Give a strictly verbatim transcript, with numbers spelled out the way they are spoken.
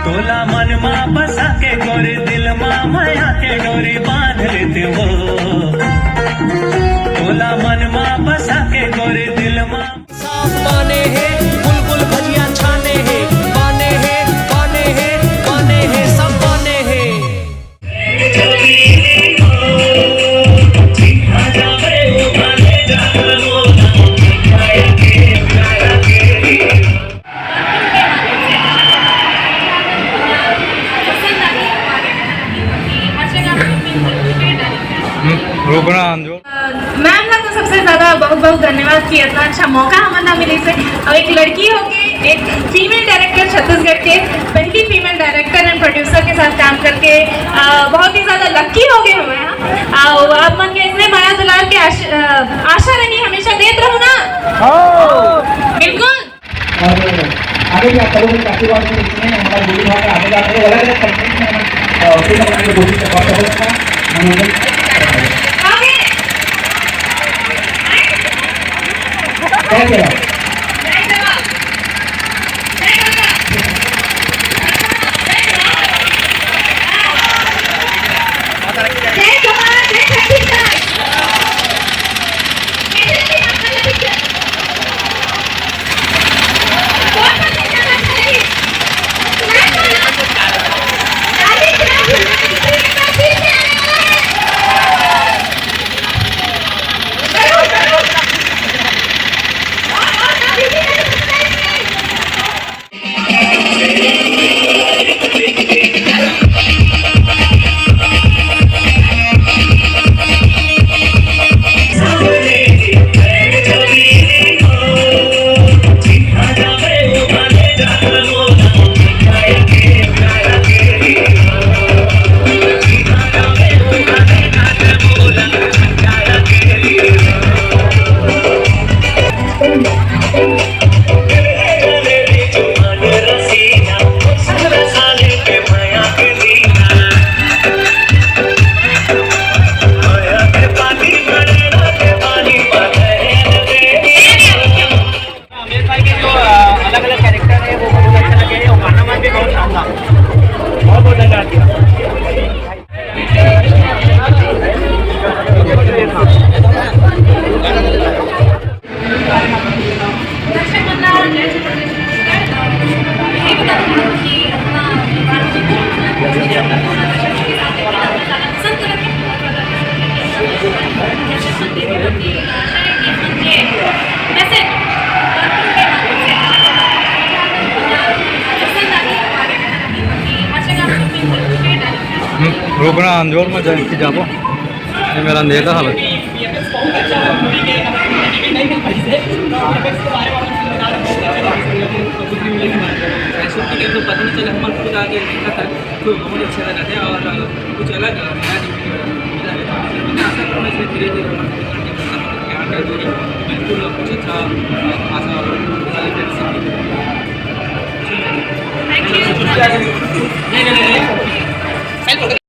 तोला मन मा बसा के गोरी, दिल मा मया के डोरी बांध लेते हो। तोला मन मा बसा के गोरी, दिल मा। साफ बाने हे, गुलगुल भजिया छाने हे, बाने हे, बाने हे, बाने हे, सब बाने हे। हम्म, रुकना अंजोर। अ, मैम का तो सबसे ज्यादा बहुत बहुत धन्यवाद कि इतना अच्छा मौका हमन ला मिलिस हे। और एक लड़की होके, एक फीमेल डायरेक्टर, छत्तीसगढ़ के पहली फीमेल डायरेक्टर एंड प्रोड्यूसर के साथ काम करके, अ, बहुत ही ज्यादा लक्की हो गए हमें। हाँ, और आप मन के इतने मया दुलार के आश-, अ, आशा रही हमेशा देत रहू ना। हाँ। बिल्कुल। और आगे भी आप लोगों के आशीर्वाद से इतने हमारा गुरु भाव में आगे जाकर अलग-अलग कंटेंट में हम, अ, फिल्म बनाने की कोशिश कर पाते हैं। हम लोग आगे। जय सेवा। जय सेवा। जय सेवा। जय सेवा। जय जोहार, जय छत्तीसगढ़। अमरीश भाई के जो, अ, अलग-अलग कैरेक्टर है, वो बहुत अच्छा लगे है और गाना वान भी बहुत शानदार, बहुत, बहुत अच्छा लगा। दर्शक मंडल, जय छत्तीसगढ़। ये बता दूं कि अपना भारत जी को पसंद करके दर्शक मंडल की आशा है कि अपन ये मैसेज पसंद आ गई। हम्म, रुकना, अंजोर में जाए कि जाबो। ये मेरा नेता हालत। तो बहुत अच्छा लगा था और कुछ अलग नया देखने को मिला है। मैं आशा करूँगा इसमें धीरे धीरे हमारे छत्तीसगढ़ के दर्शक लोग के यहाँ का जो है बिल्कुल कुछ अच्छा, अ, खासा और नहीं, नहीं, नहीं, नहीं।